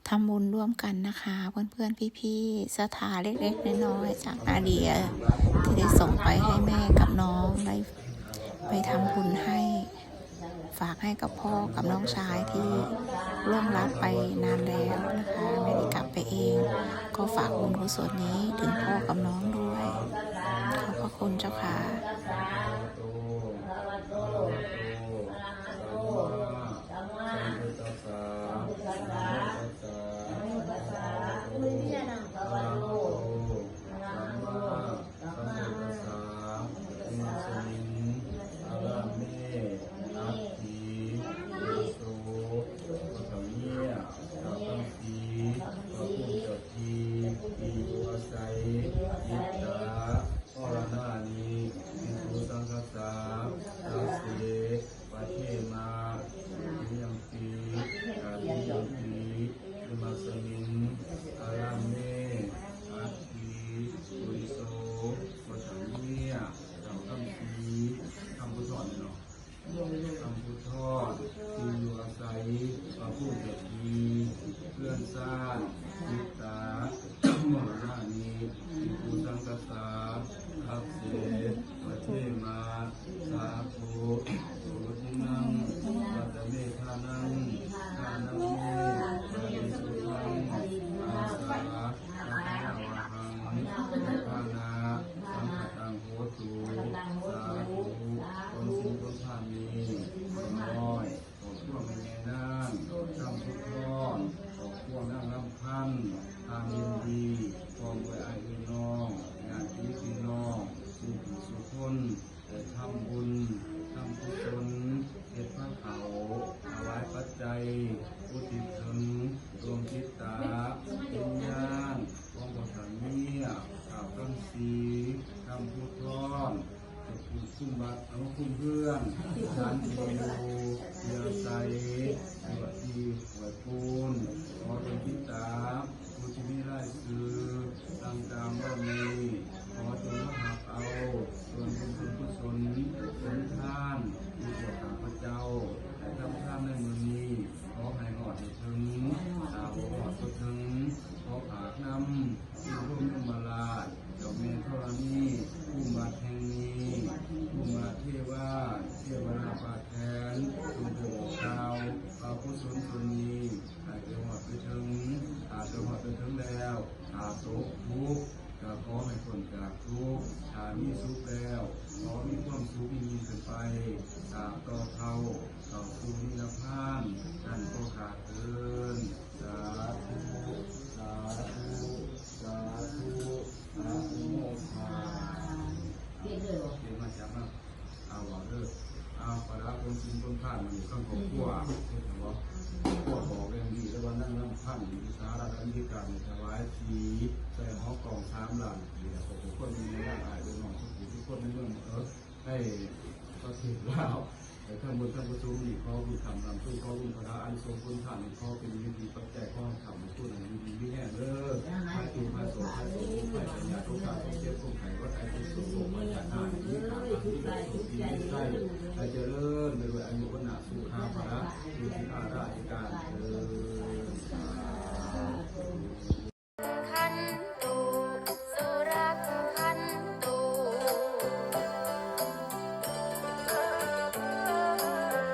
ทำบุญร่วมกันนะคะ เพื่อนๆ พี่ๆ ศรัทธาเล็กๆ น้อยๆ จากนาเดีย ที่ได้ส่งไปให้แม่กับน้อง ได้ไปทำบุญให้ ฝากให้กับพ่อกับน้องชายที่ล่วงลับไปนานแล้วนะคะ ไม่ได้กลับไปเอง ก็ฝากบุญกุศลนี้ถึงพ่อกับน้องด้วย ขอบพระคุณเจ้าค่ะ สาธุ สาธุ สาธุ สัมมาสัมพุทธัสสะ นะโมตัสสะ ภะคะวะโต อะระหะโต สัมมาสัมพุทธัสสะ อิมัสมิง อะรາเม อัตถิ ปุริโส วัฏฐามิ ເຈົ້າທັງສີ່ ພະພູມເຈົ້າທີ່ ທີ່ຢູ່ອາໄສ ອິດຖາ ມະລະນານິ ພິກຂຸ ສັງຄັດສາ ຕະເສ ປະເທມະ ຕະຕິຍັມປີ ຕະຕິຍັມປີ ອິມັດສະມິງ ອາຣາເມ ອັດຖິ ປຸລິໂສ ວັດຖະເມຍ ເຈົ້າຄຳສີ ຄຳພູທອນເນາະ ຄຳພູທອນ ທີ່ຢູ່ອາໄສ ພະພູມເຈົ້າທີ່ ເຮືອນຊານ ຈິດຕາ ມໍລະນານິ ພິກຂຸ ສັງຄັດສາ ອັດເສ ປະເທມະ ສາທຸ ໂສທິນັງ ວັດຕະເມທານັງ ທານະເມ ປະລິສຸດທັງ ອາສາ ສະທາວະຫັງ ນິບພານະ ສັງຄະຕັງໂຫຕຸ ສາທຸ ຜົນສິນຜົນທານນີ້ ນ້ອຍ ຄອບຄົວແມ່ໃຫຍ່ນາງ ຄຳພູທອນ ຄອບຄົວນາງລຳພັນ ທ່ານຍິນດີ ພ້ອມດ້ວຍອ້າຍເອື້ອຍນ້ອງ ຍາດຕິພີ່ນ້ອງ ສູ່ຜູ້ສູ່ຄົນ ໄດ້ທຳບຸນ ທຳກຸສົນ ເຮັດພາເຂົ້າ ຖວາຍປັດໄຈ ອຸທິດເຖິງດວງຈິດຕະວິນຍານ ຂອງພໍ່ທ່ານເມຍ ທ້າວຄຳສີ ຄຳພູທອນ ເຈົ້າຜູ້ຄຸມວັດ ເອົາ ຄຸມເຮືອນ ສະຖານທີ່ຢູ່ ທີ່ອາໄສ ຢູ່ທີ່ຫ້ວຍປູນ ຂໍດວງຈິດຕະ ຜູ້ທີ່ມີລາຍຊື່ດັ່ງກ່າວມານີ້ ຂໍຈົ່ງມາຮັບເອົາສ່ວນບຸນສ່ວນກຸສົນ ເປັນທານທີ່ພວກຂ້າພະເຈົ້າໄດ້ທຳທານໃນມື້ນີ້ ຂໍໃຫ້ຮອດໃຫ້ເຖິງ ຖ້າບໍ່ຮອດບໍ່ເຖິງ ຂໍຝາກນຳ ພະພົມຍົມມະລາດ ເຈົ້າແມ່ທໍລະນີ ພູມວັດແຫ່ງນີ້ ພູມມະເທວາ ເທວະດາພາກແທນ ຈົ່ງໄດ້ບອກກ່າວ ພະກຸສົນຕົນນີ້ ໃຫ້ໄປຮອດໄປເຖິງ ຖ້າໄປຮອດໄປເຖິງແລ້ວ ຖ້າຕົກທຸກ ກໍຂໍໃຫ້ພົ້ນຈາກທຸກ ຖ້າມີສຸກແລ້ວ ຂໍມີຄວາມສຸກຍິ່ງໆຂຶ້ນໄປ ຕາບຕໍ່ເທົ່າ ເຂົ້າສູ່ນິລະພານ ນັ້ນກໍຂ້າເທີນ ສາທຸ ສາທຸ ສາທຸ ອະນຸໂມທາ ເປັນເລີຍບໍ່? ເປັນມາຈາກນຳ ເອົາເວົ້າເດີ ເອົາປະດາຄົນຊິນຄົນພານມານີ້ ຄຳຄອບຄົວ ເຮັດໃຫ້ບໍ່? ຄອບຄົວບອກແດງດີ ແຕ່ວ່ານາງລຳພັນຢູ່ສະຫະລັດອາເມລິການີ້ ຖວາຍທີ່ໃສ່ຫໍກອງສາມລ້ານກີບ ແລ້ວກໍຂອບຄຸນແມ່ນາງອ້າຍເອື້ອຍນ້ອງທຸກຜູ້ທຸກຄົນໃນເມືອງ ເອີ ໃນປະເທດລາວ ແລະ ທັງໝົດທັງປະຊຸມນີ້ ຂໍບຸນຄ້ຳນຳສູ່ ຂໍບຸນພະລາອານິສົງຜົນທານນີ້ ຂໍເປັນນິດນີ້ປັດໄຈ ຂໍໃຫ້ຄ້ຳໃຫ້ຄູນ ໃຫ້ຢູ່ດີມີແຮງເດີ ຫາຍທຸກຫາຍໂສກ ຫາຍໂສກໂລກໄພ ພະຍາດໂລກາ ຄວາມເຈັບຄວາມໄຂ້ ຫວັດໄອ ເຈັບໂສກ ພະຍາດ ຫາຍ ມີການ ມີໂຊກ ມີໄດ້ ໃຫ້ຈະເລີນໄປດ້ວຍອາຍຸ ວັນນະ ສຸຂະ ພະລະ ຢູ່ທີ່ອາລາທິການ